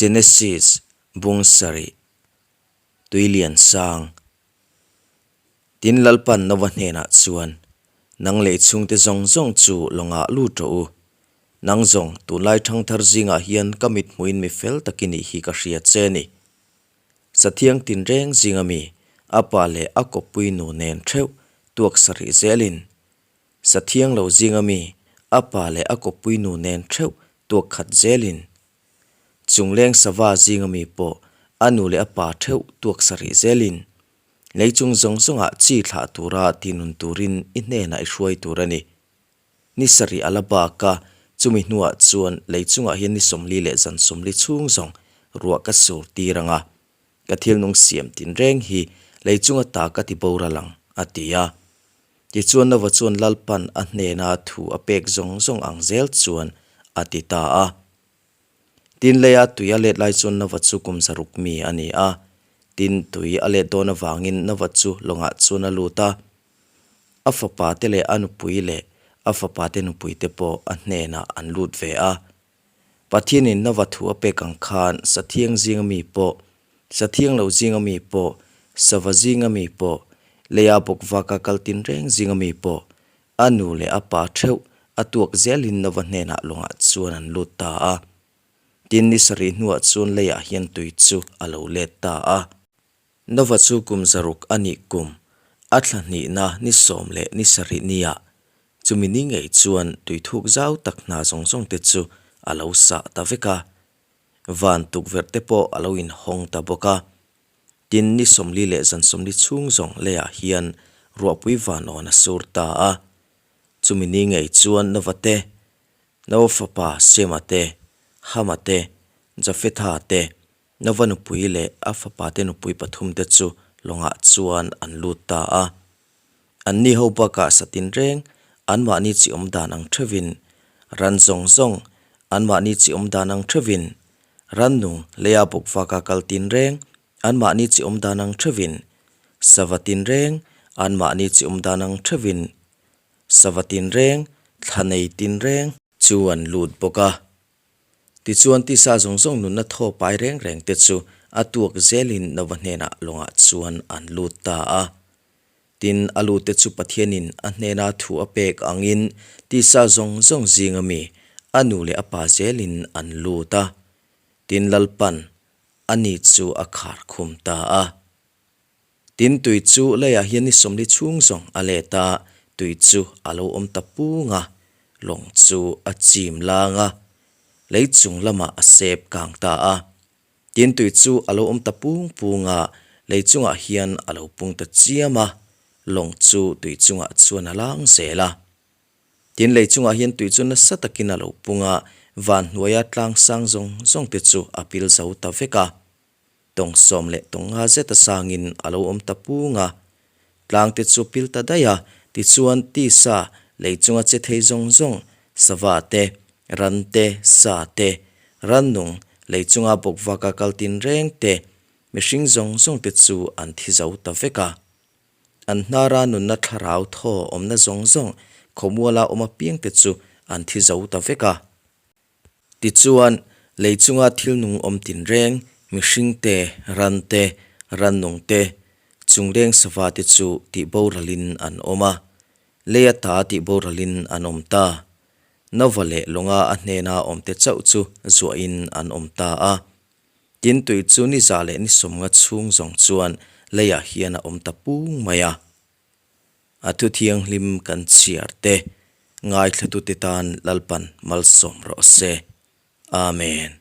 Genesis bung sarih, Tuilian sang. Tin Lalpan Nova hnenah chuan, Nang leh i chhungte zawng zawng chu lawngah lut rawh u. Nang zawng, tunlai thangthar zingah hian ka mit hmuin mi fel tak i nih hi ka hria che ni. Sathiang tinreng zinga mi, a pa leh a kawppui nu nen theuh tuak sarih zelin Sathiang lo zinga mi, a pa leh a kawppui nu nen theuh tuak khat zelin Chungleng sava zinga mi pawh a nu leh a pa theuh tuak sarih zelin lei chung zawng zawngah chi thlah tura tinun turin i hnenah i hruai tur a ni. Ni sarih a la bak a, chumi hnuah chuan lei chungah hian ni 40 leh zan 40 chhung zawng ruah ka sur tir ang a, ka thil nung siam tinreng hi lei chunga ta ka ti boral ang, a ti a. Tichuan Nova chuan Lalpan a hnena thu a pek zawng zawng ang zel chuan a ti ta a. Tin leia tui a let lai chuan Nova chu kum zaruk mi a ni a. Tin tui a let dawn avangin Nova chu lawngah chuan a lut a. A fapa te leh a nupui leh a fapa te nupui te pawh a hnenah an lut ve a. Pathianin Nova thu a pek ang khan Sathiang zinga mi pawh, Sathiang lo zinga mi pawh, Sava zinga mi pawh, leia bawkvaka kal tinreng zinga mi pawh, a nu leh a pa theuh a tuak zelin Nova hnenah lawngah chuan an lut ta a. Tin ni sarih hnuah chuan leiah hian tui chu a lo let ta a. Nova chu kum zaruk a nih kum, a thla hnihna ni 10 leh ni sarih nia, chumi ni ngei chuan tuithuk zau tak hna zawng zawng te chu a lo sah ta vek a. Van tukverh te pawh a lo inhawng ta bawk a. Tin, ni 40 leh zan 40 chhung zawng leiah hian ruahpui vanawn a sur ta a. Chumi ni ngei chuan Nova te, Nova fapa Sema te, Hama te, Jafetha te, Nova nupui leh a fapate nupui pathumte chu lawngah chuan an lut ta a. Anni ho bakah satin reng anmahni chi awm dan ang theuhin, ran zawng zawng anmahni chi awm dan ang theuhin, rannung leia bawkvaka kal tin reng anmahni chi awm dan ang theuhin, sava tin reng anmahni chi awm dan ang theuhin, sava tin reng, thla nei tin reng chu an lut bawk a. Tichuan tisa zawng zawng nunna thaw pai reng reng te chu a tuak zelin Nova hnenah lawngah chuan an lut ta a. Tin, a lute chu Pathianin a hnena thu a pek angin tisa zawng zawng zinga mi a nu leh a pa zelin an lut a. Tin, Lalpan a ni chu a khar khum ta a. Tin, tui chu leiah hian ni 40 chhung zawng a let a, tui chu a lo awm ta pung a, lawng chu a chim lang a, lei chung lamah a sep kang ta a. Tin, tui chu a lo awm ta pung pung a, lei chungah hian a lo pung ta chiam a, lawng chu tui chungah chuan a lang zel a. Tin, lei chungah hian tui chu nasa takin a lo pung a, van hnuaia tlang sang zawng zawng te chu a pil zo ta vek a. Tawng 10 leh tawng nga zet a sangin a lo awm ta pung a. Tlang te chu pil ta daih a, tichuan tisa lei chunga che thei zawng zawng, sava te, ran te, sa te, rannung, lei chunga bawkvaka kal tin reng te, mihring zawng zawng te chu an thi zo ta vek a. An hnara nunna thlarau thaw awmna zawng zawng khawmuala awm apiang te chu an thi zo ta vek a. Tichuan, lei chunga thil nung awm tinreng, mihring te, ran te, rannung te, chungleng sava te chu tih boralin an awm a. Lei ata tih boralin an awm ta. Nova leh lawnga a hnena awmte chauh chu zuahin an awm ta a. Tin, tui chu ni 100 leh ni 50 chhung zawng chuan leiah hian a awm ta pung mai a. A thu thianghlim kan chhiar te ngaithlatute tan Lalpan malsawm rawh se. Amen.